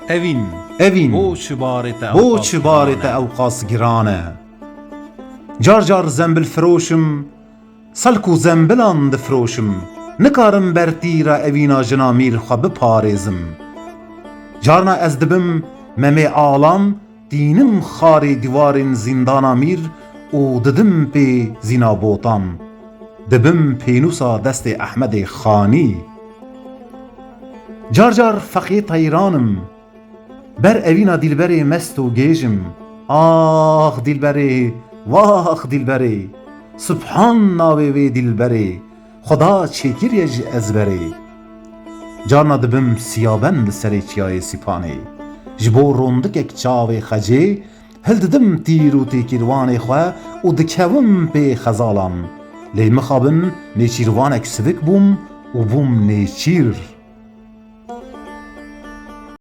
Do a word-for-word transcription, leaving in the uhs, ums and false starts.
Evîn, Evîn, bo çi barê te bo ewqas çi barê giran te e? Ewqas giran e? Car car zembil firoşim, Selk û zembilan difroşim, nikarim ber tîra evîna jina mîr xwe biparêzim. Carna ez dibim memê alan, tînim xarê dîwarên zîndana mîr û didim pê zîna botan. Dibim pênûsa destê Ehmedê Xanî. Car car feqê teyran im, ber evîna dîlberê mest û gêj im. Ax dîlberê, wax dîlberê, subhan navê wê dîlberê, Xweda çêkiriye ji ezberê. Carna dibim siyaben li serê çiyayê Sîpanê, ji bo rondikek çavê xecê hildidim tîr û têkîrvanê xwe û dikevim pê xezalan. Lê mixabin nêçîrvanek sivik bûm û bûm nêçîr.